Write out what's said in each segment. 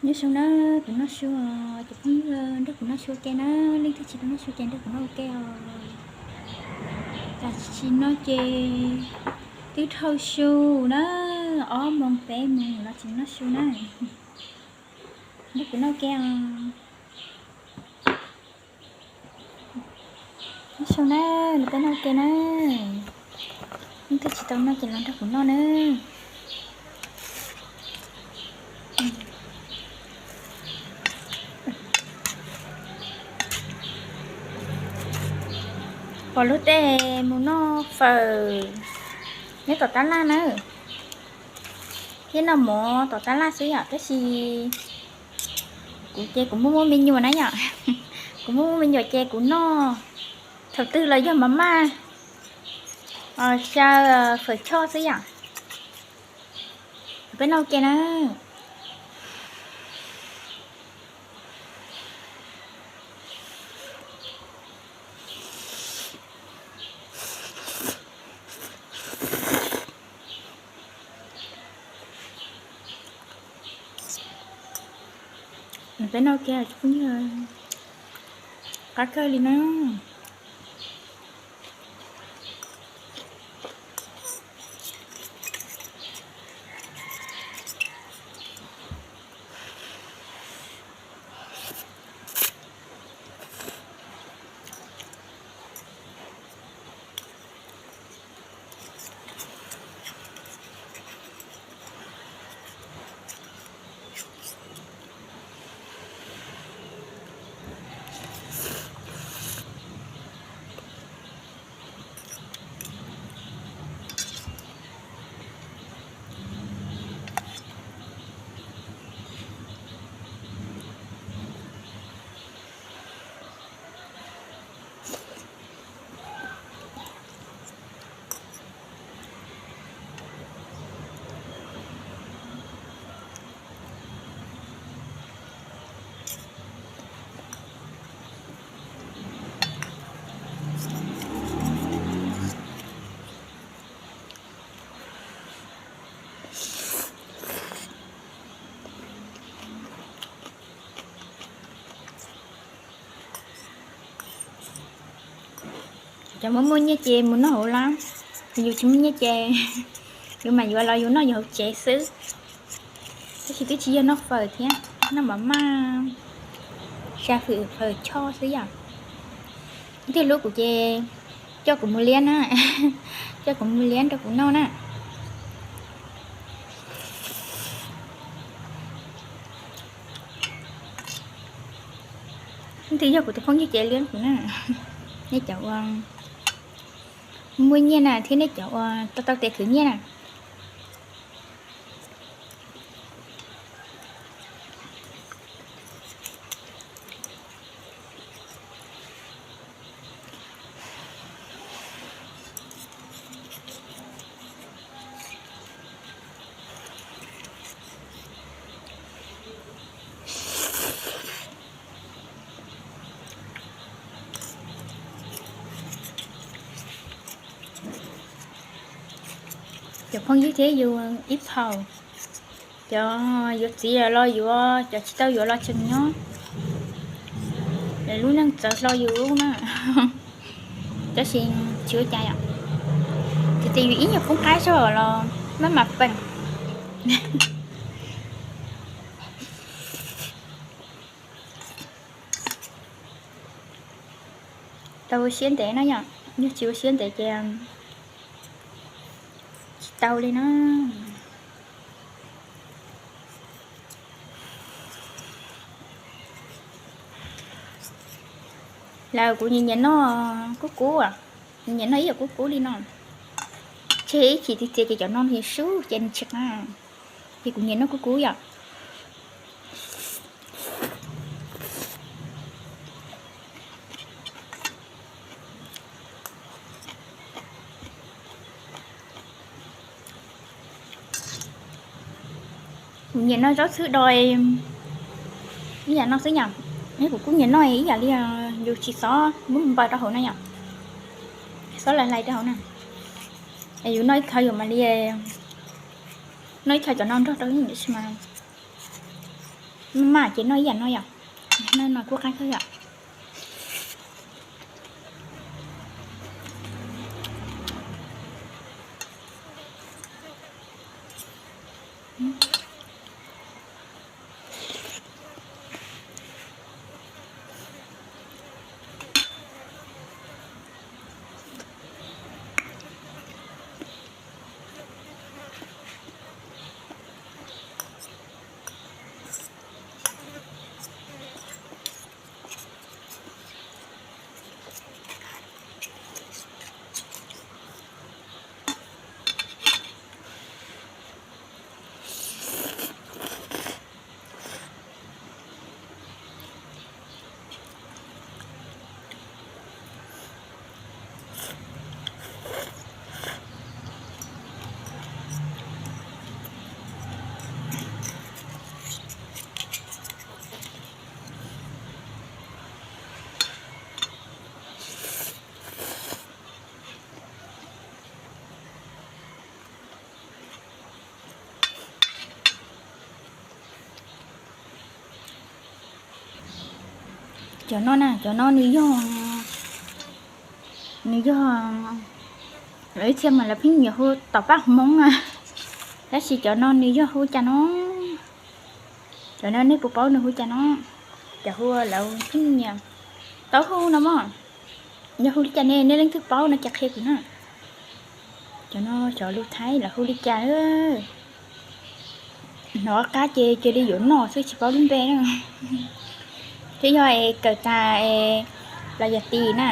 Nyob zoo na, kuv noj su, cov phooj ywg nrog kuv noj su ua ke na, leej twg tsis tau noj su ces nrog kuv noj ua ke os. Tam sim no ces twb dhau su na, ob moos peb moos los tsis noj su na, nrog kuv noj ua ke os. Nyob zoo na, los peb noj ua ke na, leej twg tsis tau noj ces los nrog kuv noj na. Pom luag tej mus noj fawm nyob tom tab laj na, thiab noj mov tom tab laj xwb yom, tab sis kuv ces kuv muaj muaj me nyuam na yom, kuv muaj muaj me nyuam ces kuv noj thaum twg los yog mas maj, xyaw fawm choj xwb yom. Peb noj ua ke na. Peb noj ua ke, qab kawg li na. Cov muaj muaj nyiaj ces mus noj hauv lab, yus tsis muaj nyiaj ces yus mam yuav los yus noj yus hauv tsev xwb. Tab sis twb tsis yog noj fawm thiab, noj mam maj, xyaw fawm choj xwb yom. Leej twg hlub kuv ces coj kuv mus liab na, coj kuv mus liab rau kuv noj na. Leej twg yog kuv tus phooj ywg ces liab kuv na. Nej cov uas muaj nyiaj na thiab nej cov uas tau tau tes khwv nyiaj na. Cov phooj ywg thiab yus ib phaum, cov yuav txiv los yuav, cov tsis tau yuav los tseem nyob, lub neej txawv hlo yus na. Tab sis tsis ua cas yom, tsis tias yus ib nyuag poob qab zog los maj mam peem. Tau ua siab ntev no yom, yog tsis ua siab ntev ces tsis tau li na. Lawv kuv nyiam nyiam noj kub kub, nyiam noj ib yam kub kub li no. Tseg ib chim tiag tiag ces cov no nws sub ces nws tsis qab, ces kuv nyiam noj kub kub yom. Kuv nyiam noj zaub txhwb doi ib yam no xwb yom. Kuv kuj nyiam noj ib yam li, yus tsis txhob muab npaws rau hauv na yom, txhob hlais hlais rau hauv na. Yus noj ib qho yus mam li noj ib qho cov no nrog rau ib yam li mas Maj maj ces noj ib yam no yom. Noj no kuj qab kawg yom. Cov no na, cov no nws yog, nws yog, lawv ib txhia mas lawv pheej nyiam hu tom paj hmoob na, tab sis cov no nws yog hu cas no, cov no nej puas paub nws hu cas no? Cov hu lawv pheej nyiam, taub hu no mog. Yog hu li cas ne, nej leej twg paub no ces qhia kuv na. Cov no cov lus Thaib lawv hu li cas? Hnov qab ces cia li yuav noj xwb tsis paub lub npe na. Twb yog es kawm tas es los yog tis na,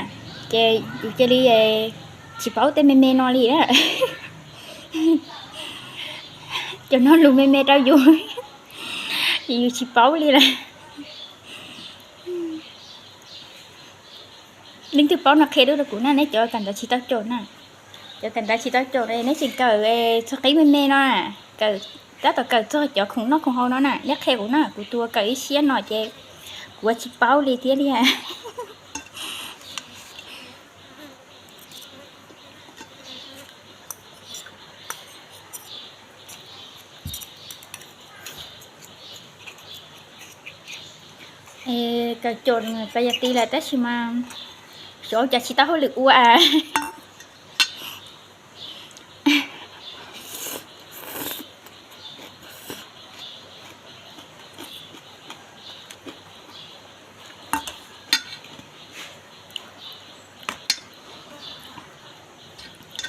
ces yus cia li tsis paub tej me me no li na. Cov no lus me me rau yus, yus tsis paub li lawm. Leej twg paub no qhia dua rau kuv na, neb cov kawm ntawv tsis tau caum na. Cov kawm ntawv tsis tau caum neb tseem kawm txog qib me me no, kawm, tab tom kawm txog cov khoom noj khoom haus no na, neb qhia kuv na, kuv tus kawm ib siab no ces kuv ua tsis paub li thiab li. Kawm caum pas yas tis lawm tab sis mas xyov cas tsis tau hauj lwm ua.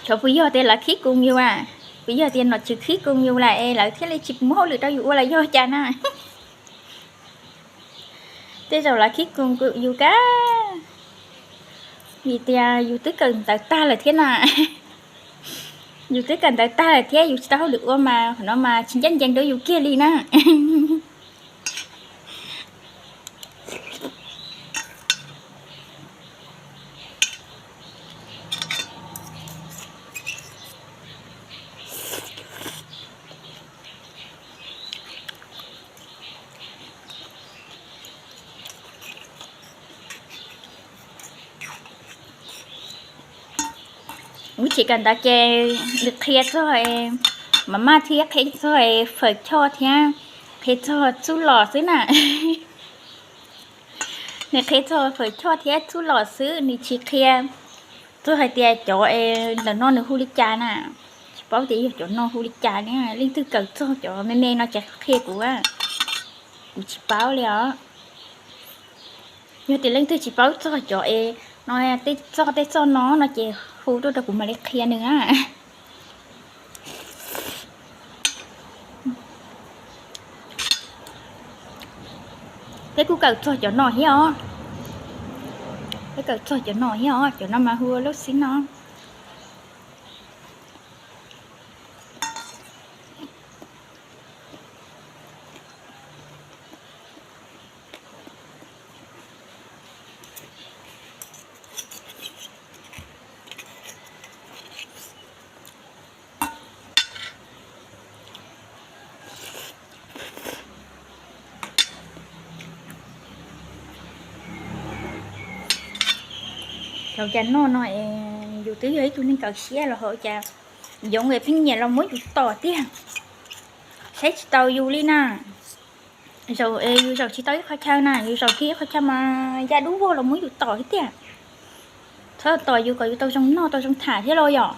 Xyov puas yog tias lawv khib koos yus a, puas yog tias nom tswv khib koos yus lawm es lawv thiaj li tsis muab hauj lwm rau yus ua los yog cas na. Tej zaum lawv khib koos yus kab, vim tias yus twb kawm ntawv tag lawm thiab na. Yus twb kawm ntawv tag lawm thiab yus tsis tau hauj lwm ua mas qhov no mas tsis ncaj ncees rau yus kiag li na. Lub tsev kawm ntawv ces nws qhia txog mas maj thiab qhia txog fawm choj thiab qhia txog txuj lom xwb na. Nws qhia txog fawm choj thiab txuj lom xwb, nws tsis qhia txog hais tias cov ntawm no nws hu li cas na. Tsis paub tias yog cov no hu li cas li, leej twg kawm txog cov me me no ces qhia kuv, kuv tsis paub li os. Yog tias leej twg tsis paub txog cov es no, tej txoj tej txoj no no ces hu tuaj rau kuv mam li qhia nws na. Peb kuj kawm txog cov no thiab os. Peb kawm txog cov no thiab os, cov no mas hu ua lub xib no. Thaum cas noj no es yus twb yog ib tug neeg kawm siab los hauv cas yoov es pheej nyiam los muab yus tom tiag, saib tsis taus yus li na. Zaum es yus zaum tsis tau ib qho chaw na, yus zaum kiag ib qho chaw mas ya dub vog los muab yus tom thiab tiag. Txhob tom yus kom yus tau zoo noj tau zoo tham thiab lauj yom.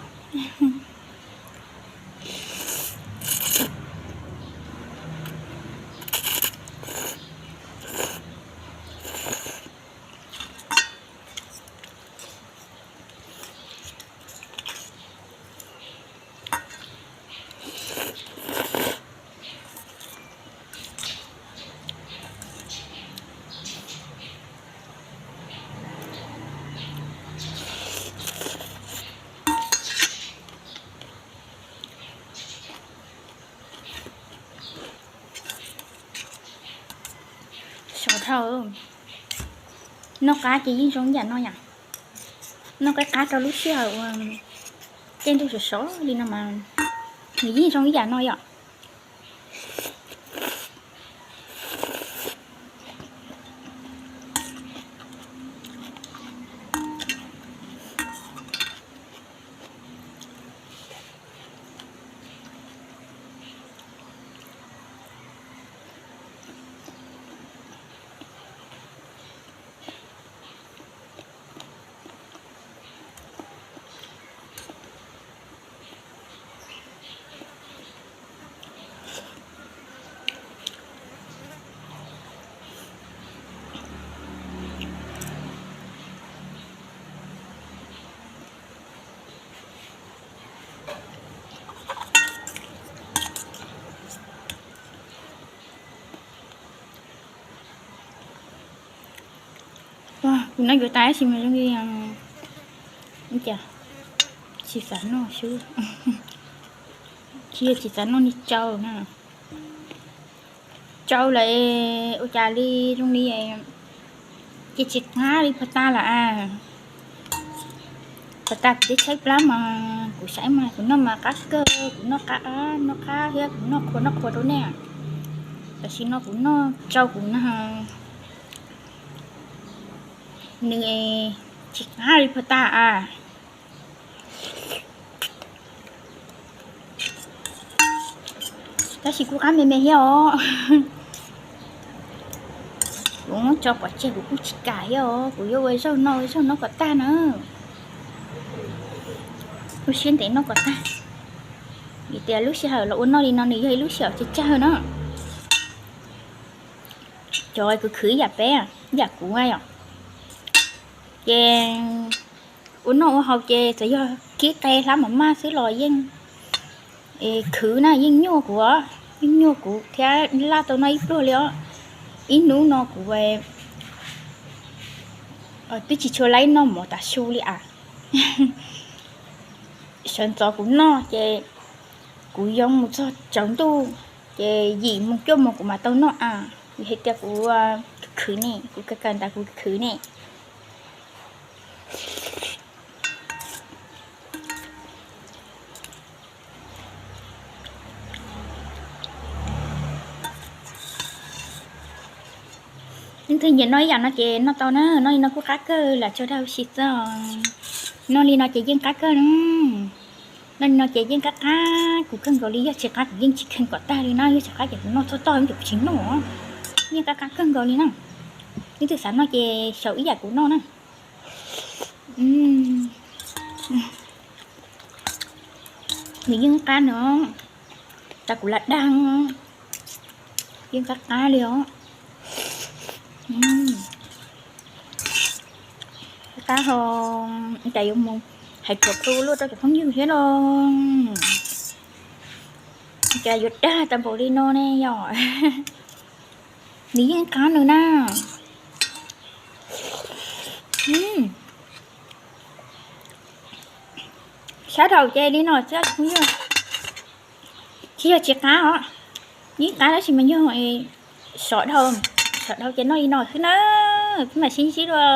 Sov dhau. Noj qab ces yeej zoo ib yam no yom. Noj qab qab rau lub sij hawm uas caij ntuj sov sov li no mas nws yeej zoo ib yam no yom. Kuv noj yuav tas tab sis mas zoo li cas tsis xav noj xwb. Tsis yog tsis xav noj, nws tsau na. Tsau lawm ua cas li zoo li ces tsis qab li pag tas lawm as. Pag tas kuv twb tshaib plab mas kuv saib mas kuv noj mas qab kawg, kuv noj qab, noj qab thiab kuv noj qhuav noj qhuav rau nej. Tam sim no kuv noj tsau kuv na, nws tsis qab li pag tas as. Tab sis kuj qab me me thiab os. Kuv muab tso pov tseg kuv kuj tsis kam thiab os, kuv yuav ua zaug noj ua zaug noj kom tag na. Ua siab ntev noj kom tag. Vim tias lub sij hawm los ua noj li no nws yog ib lub sij hawm tsawg tsawg na. Cov khwv khwv ib yam peb, ib yam kuv yom, ces ua noj ua haus ces txawm yog kib qe hlab mos maj xwb los yeej khwv na, yeej nyuaj kuv, yeej nyuaj kuv thiab laj tau noj ib pluag li os. Ib hnub no kuv twb tsis tshua laib noj mov tav su li as. Sawv ntxov kuv noj ces kuv yoo mus txog tsaus ntuj ces yim mus cuaj mus kuv mam tau noj as. Vim hais tias kuv khwv ne, kuv kaw kaw ntawd kuv khwv ne. Leej twg nyiam noj ib yam no ces noj tau na, noj li no kuj qab kawg lam tso dag ua si xwb. Noj li no ces yeej qab kawg na. Noj li no ces yeej qab qab kuv kawg nkaus li, yog tsis qab kuv yeej tsis kheev kom tag li na, yog tsis qab ces kuv noj txog tog ces kuv tsis noj. Yeej qab qab kawg nkaus li na. Leej twg xav noj ces xyaum ib yam kuv noj na. Nws yeej qab no, tas kuv lam dag, yeej qab qab li os. Qab ho cas yuav mus hais txog pw luaj rau cov phooj ywg thiab los cas yuav dag tau npaum li no ne yom. Nws yeej qab nws na. Sab dhau ces li no xwb, tsis yog tsis qab os. Yeej qab tab sis mas yog sov dhau, sov dhau ces noj li no xwb na. Peb mam sib ntsib dua.